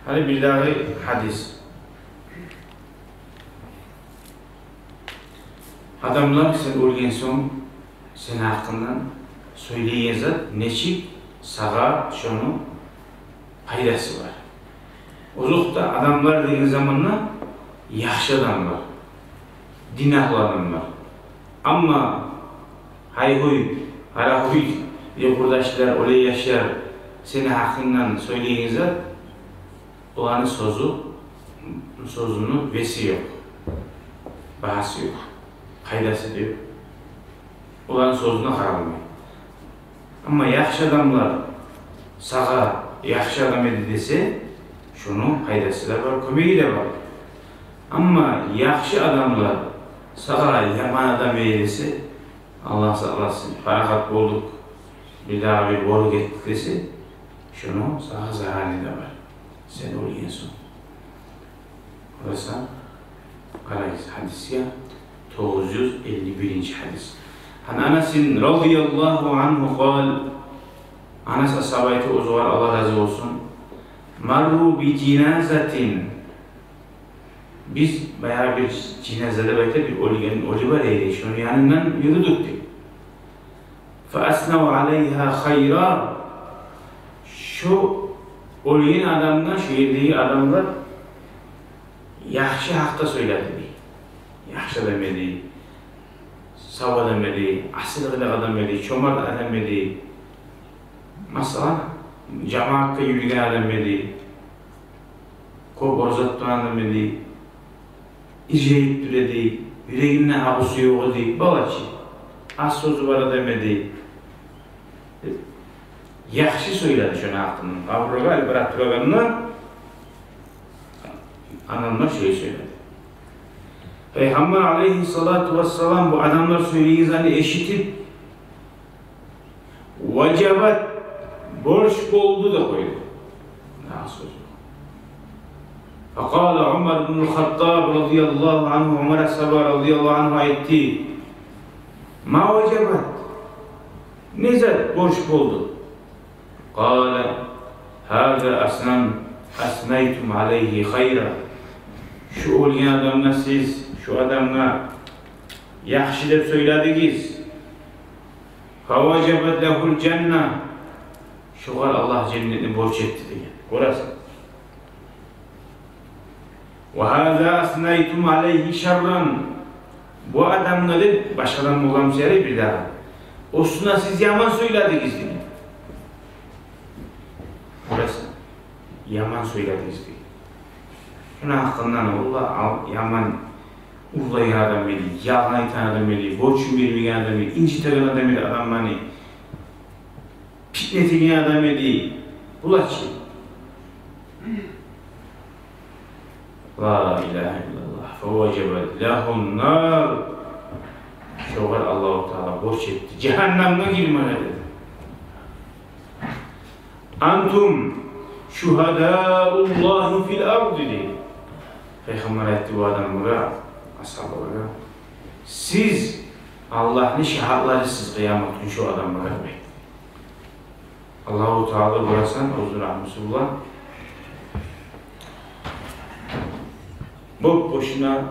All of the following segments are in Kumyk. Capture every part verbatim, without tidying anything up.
Гьали бирдагъы гьадис. Адамлар сен оьлген сонг сени гьакъынгдан сёйлейген зат нечик сагъа шону пайдасы бар. Озокъда, адамлар деген заманда яхшы адамлар, дин агьлу адамлар. Амма гьай-гьуй, гьара-гьуй, бир къурдашлар, оьле яшлар сени гьакъынгдан сёйлейген зат, оланы сёзю, сёзюню веси ёкъ, багьасы ёкъ, пайдасы да ёкъ. Оланы сёзюне къаралмай. Амма яхшы адамлар сагъа яхшы адам эди десе, шону пайдасы да бар, кёмеги де бар. Амма яхшы адамлар сагъа яман адам эди десе, Аллагь сакъласын, парахат болдукъ, бирдагъы бир боруп гетдик десе, шону сагъа зарары да бар, сен оьлген сонг. Къарасанг, къарайбыз гьадисге, тогъуз юз элли биринчи гьадис. Ан Анасин радияллагьу ангьу къал, Анас асгьаба айта, оьзюгер Аллагь рази болсун: «Марру би жаназатин». Биз баягъы бир жаназа деп айта, бир оьлген оьлю бар эди, шону янындан юрюдюк дей. «Фа аснав алайгьа хайра». Шо оьлген адамгъа шо ердеги адамлар яхшы гьакъда сёйледи дей. Яхшы адам эди, сав адам эди, асил къылыкъ адам эди, чомарт адам эди. Масала, жамаатгъа юрюген адам эди, кёп ораза тутгъан адам эди, иржайып тура эди, юрегинде агъусу ёкъ эди, балачы, аз сёзю бар адам эди деп, яхшы сёйледи шону гьакъындан. Къабургъа алып бара турагъанда адамлар шолай сёйледи. Пайхаммар алайгьиссалату вассалам бу адамлар сёйлейгенни эшитип, «Важабат», борч болду деп къойду. Дагъы сёз ёкъ. Факъала Умар ибн Хаттаб радияллагьу ангьу, Умар асгьаба радияллагьу ангьу айтды: «Ма важабат?» Не зат борч болду? Къала: «Гьаза аснан-, аснайтум алайгьи хайра». Шу оьлген адамгъа сиз, шу адамгъа яхшы деп сёйледигиз. «Фаважабат лагьул жанна». Шогъар Аллагь женнетни борч этди деген. Гёресен. «Ва гьаза аснайтум алайгьи шарран». Бу адамгъа деп, башгъа адам болгъан буса ярай бирдагъы, оьзюне сиз яман сёйледигиз деген. Гёресен. Яман сёйледигиз деген. Шону гьакъындан, валлагь, ал-, яман урлайгъан адам эди, ялгъан айтагъан адам эди, борчун бермеген адам эди, инжитеген адам эди адамланы, питне этеген адам эди. Булачы. Ла илагьа иллаллагь. Фаважабат лагьун нар. Шогъар Аллагьу Таала борч этди жагьаннамгъа гирмеге деди. «Антум шугьадауллагьи фил ард», — деди. Пайхаммар айтды бу адамлагъа, асгьабалагъа: «Сиз Аллагьны шагьатларысыз къыямат гюн шу адамлагъа», — деди. Аллагьу Таала, гёресен, оьзюню рагьмусу булан боп-бошуна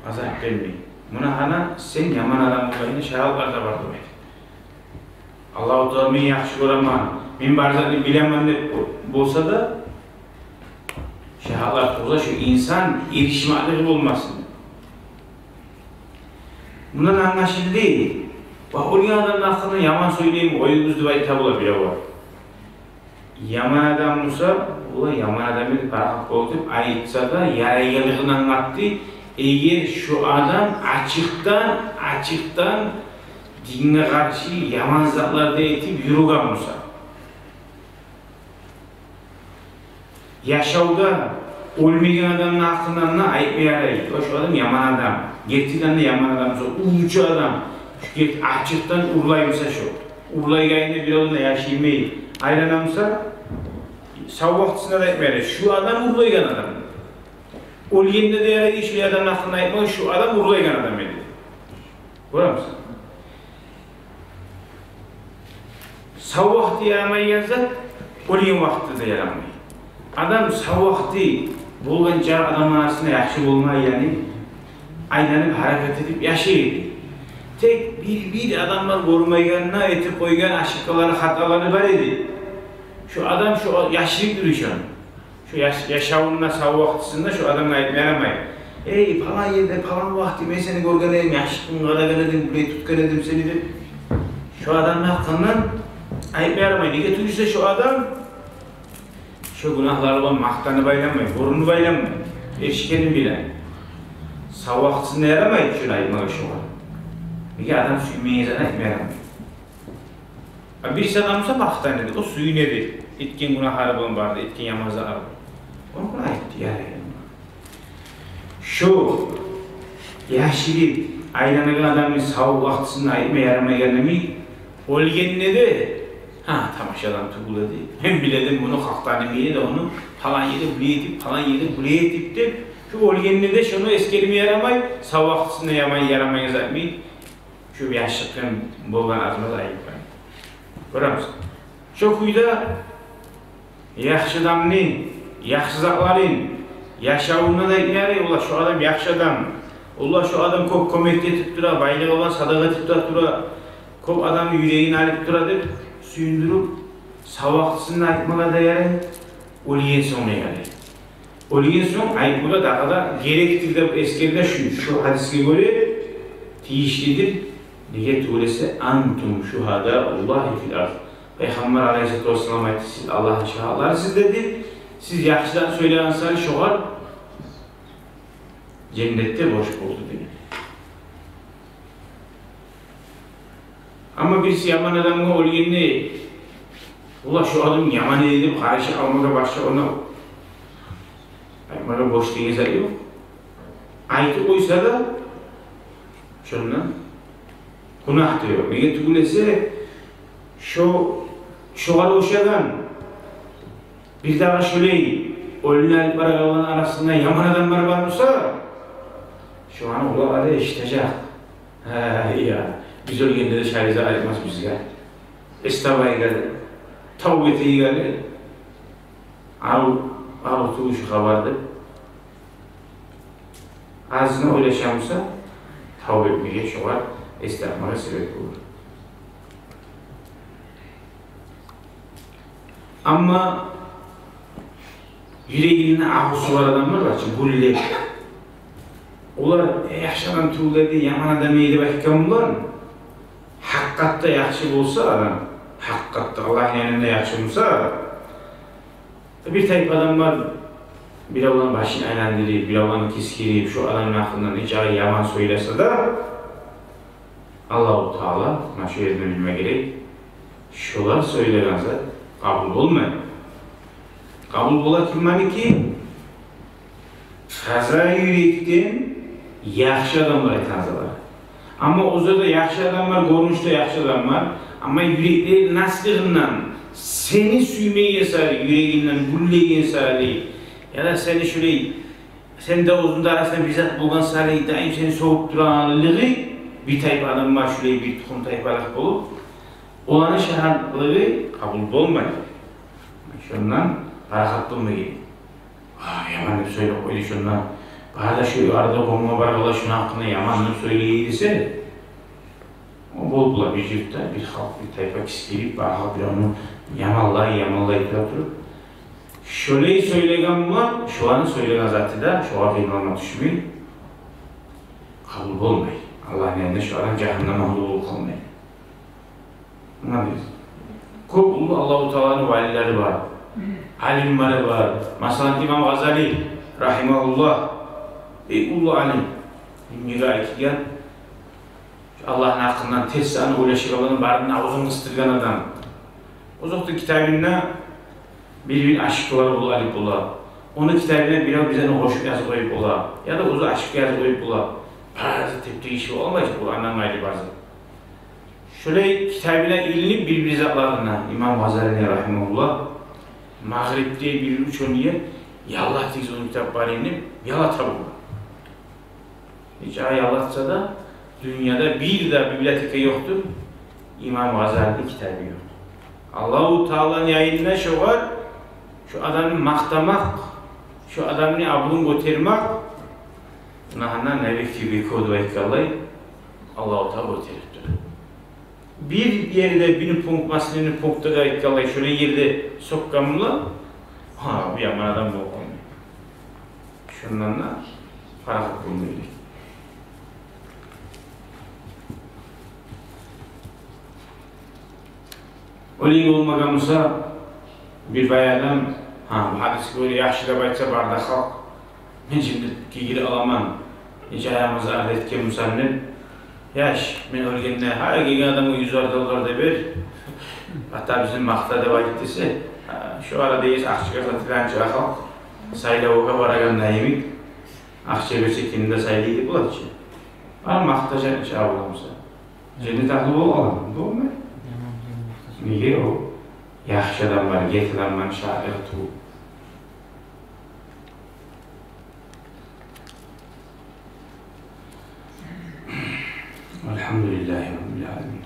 азап бермей. Муна гьана сен яман адам болгъангъа шагьатлар да бар деп айта. Аллагьу Таала «мен яхшы гёремен, мен бар затны билемен» деп болса да, шагьатлар турса, шу инсан эришмеклиги болмасын. Мундан англашылды. Ва оьлген адамны гьакъында яман сёйлеймен, къоюгъуз деп айта бола биревлер. Яман адам буса, олай яман адам эди, парахат болду деп айтса да, ярайгъанлыгъын англатды. Эгер шу адам ачыкъдан, ачыкъдан динге къаршы яман затлар да этип юрюген буса. Яшавда оьлмеген адамны гьакъындан да айтма ярай: «Ва шу адам яман адам». Гертиден де яман адам буса, урувчу адам, шу герти ачыкъдан урлай буса шу. Урлайгъанны бир адамны яшаймай айлана буса, сав вакътисинде де айтма ярай: «Шу адам урлайгъан адам». Оьлгенде де ярай шу адамны гьакъында айтмагъа: «Шу адам урлайгъан адам эди». Гёремисен? Сав вакъти ярамайгъан зат оьлген вакътиде де ярамай. Адам сав вакъти болгъанча адамланы арасында яхшы болмай, яни айланып, гьаракат этип яшай эди. Тек бир-бир адамлар гёрмейгенине этип къойгъан ошибкалары, хаталары бар эди. Шо адам шо яшырып тура шону. Шо яш-, яшавунда, сав вакътисинде шо адамгъа айтма ярамай: «Эй, палан ерде, палан вакъти мен сени гёрген эдим, яхшы къарагъан эдим, булай тутгъан эдим сени», — деп. Шо адамны гьакъындан айтма ярамай. Неге тюгюл эсе, шо адам шо гюнагьлары булан макътанып айланмай, гёрюнюп айланмай, эришгенин биле. Сав вакътисинде ярамай шону айтмагъа шогъар. Неге? Адам сюймейген затны айтма ярамай. А бириси адам буса макътана эди, о сююне эди этген гюнагьлары булан, бары да этген яман затлары булан. Ону айтды, ярай. Шо яшырып айланагъан адамны сав вакътисинде айтма ярамайгъаны йимик, оьлгенде де: «Гьа, тамаша адам тюгюл эди. Мен биле эдим муну, халкъ таныймы эди ону, палан ерде булай этип, палан ерде булай этип», — деп, шо оьлгенде де шону эсгерме ярамай, сав вакътисинде яман, ярамайгъан зат йимик. Шо яшлыкъдан болгъан адамлар айыплы. Гёремисиз? Шо кюйде яхшы адамны яхшы затларын яшавунда да айтма ярай: «Валлагь, шо адам яхшы адам. Валлагь, шо адам кёп кёмек этип тура, байлыгъы булан садагъа этип де тура, кёп адамны юрегин алып тура», — деп сююндюрюп, сав вакътисинде айтмагъа да ярай, оьлген сонг да ярай. Оьлген сонг айтмагъа дагъы да герекдир деп эсгериле шу, шу гьадисге гёре тийишлидир. Неге тюгюл эсе, «Антум шугьадауллагьи фил арз». Пайхаммар алайгьиссалату вассалам айтды: «Сиз Аллагьны шагьатларысыз», — деди. «Сиз яхшы зат сёйлеген саялы шогъар женнетде борч болду», — деди. Амма бириси яман адамгъа оьлгенде: «Валлагь, шо адам яман эди», — деп къаршы алмагъа башгъа, ону айтмагъа борч деген зат ёкъ. Айтып къойса да, шондан гюнагь да ёкъ. Неге тюгюл эсе, шо, шогъар ошагъан бир дагъы шолай оьлюню алып барагъанланы арасында яман адамлар бар буса, шоланы къулакълары эшитежек. Гьа, я, биз оьлгенде де шолай зат айтмас бизге. Эс табайыкъ гьали, тавба этейик гьали. Арив, арив тюгюл шу хабар деп, азына ойлаша буса, тавба этмеге, шогъар эс тапмагъа себеп болур. Амма юрегинде агъусу бар адамлар бар чы, гюллеп. Олар: «Э, яхшы адам тюгюл эди, яман адам эди», — деп айтгъан булан, гьакъыкъатда яхшы болса адам, гьакъыкъатда Аллагьны янында яхшы болса, бир тайпа адамлар биревлени башын айландырып, биревлени кескирип, шо адамны гьакъындан нечакъы яман сёйлесе де, Аллагьу Таала, муна шу ерден билме герек, шолар сёйлеген зат къабул болмай. Къабул бола кимники? Таза юрекден яхшы адамлар айтагъан затлар. Амма оьзлер де яхшы адамлар, гёрюнюшде яхшы адамлар, амма юреклери насыгъындан, сени сюймейген саялы, юрегинден гюллеген саялы, яда сени шулай, сени де оьзюнг де арасында бир зат болгъан саялы, даим сени сёгюп турагъанлыгъы, бир тайпа адам бар шулай, бир тухум-тайпалыкъ болуп, оланы шагьатлыгъы къабул болмай. Шондан парахат болма герек. «А, яман деп сёйлеп къойду шонда. Бары да шу арада гёмме баргъанлар шону гьакъында яман деп сёйлей эди» десе, о болуп бола, бир юртда бир халкъ, бир тайпа кескирип, бары халкъ бир ону яманлай, яманлай тура туруп. Шолай сёйлеген булан шоланы сёйлеген заты да шогъар къыйналма тюшмей, къабул болмай. Аллагьны янында шо адам жагьаннамгъа гьакълы болуп къалмай. Муна биз. Кёп уллу Аллагьу Тааланы валилери бар, алимлери бар. Масала, имам Гъазали, рагьимагьуллагь, бек уллу алим. Дюньягъа айтылгъан, Аллагьны гьакъындан терс аны ойлашагъанланы барыны авзун къысдыргъан адам. Озокъда, китабында бир-бир ошибкалар болуп къалып бола. Ону китабына бирев бир затны къошуп язып къоюп бола, яда оьзю ошибка язып къоюп бола. Бары зат теп-тегиш болуп къалмай чы, Къурандан къайры бары зат. Шолай китабына илинип бир-бир затларына, имам Гъазалини, рагьимагьуллагь, Магърибде бир учёныйге ялла тийгиз ону китапларын деп, ялла табулгъан. Нече ялла этсе де, дюньяда бир де библиотека ёкъдур, имам Гъазалини китабы ёкъ. Аллагьу Тааланы янында шогъар Шу адамны макътамакъ, шу адамны абурун гётермек, нагьана навеки веков деп айтгъанлай, Аллагьу Таала гётерип тура. Бир ерде, бир пункт, масленный пунктда деп айтгъанлай, шолай ерде сёкген булан, гьа, бу яман адам болуп къалмай. Шондан да парахат болма герек. Олай болмагъан буса, бир бай адам, гьа, бу гьадисге гёре яхшы деп айтса, бары да халкъ, мен жынны гийирип аламан, нече аягъыма зарал этген бусам деп. Яш, мен оьлгенде, гьар гелген адамгъа юз миң доллар да бер, гьатта бизин макъта деп айт десе, гьа, шу арада эс акъчагъа сатылгъан чы халкъ, сайлавгъа барагъанда йимик, акъча берсе, кимни де сайлай деп бола чы. Амма макътажакъ чы адам буса, женнет агьлю болуп къаламы? Болмай. Неге? О яхшы адам бар, герти адам бар, шаир тюгюл. Альгьамдулиллагьи раббиль аламин.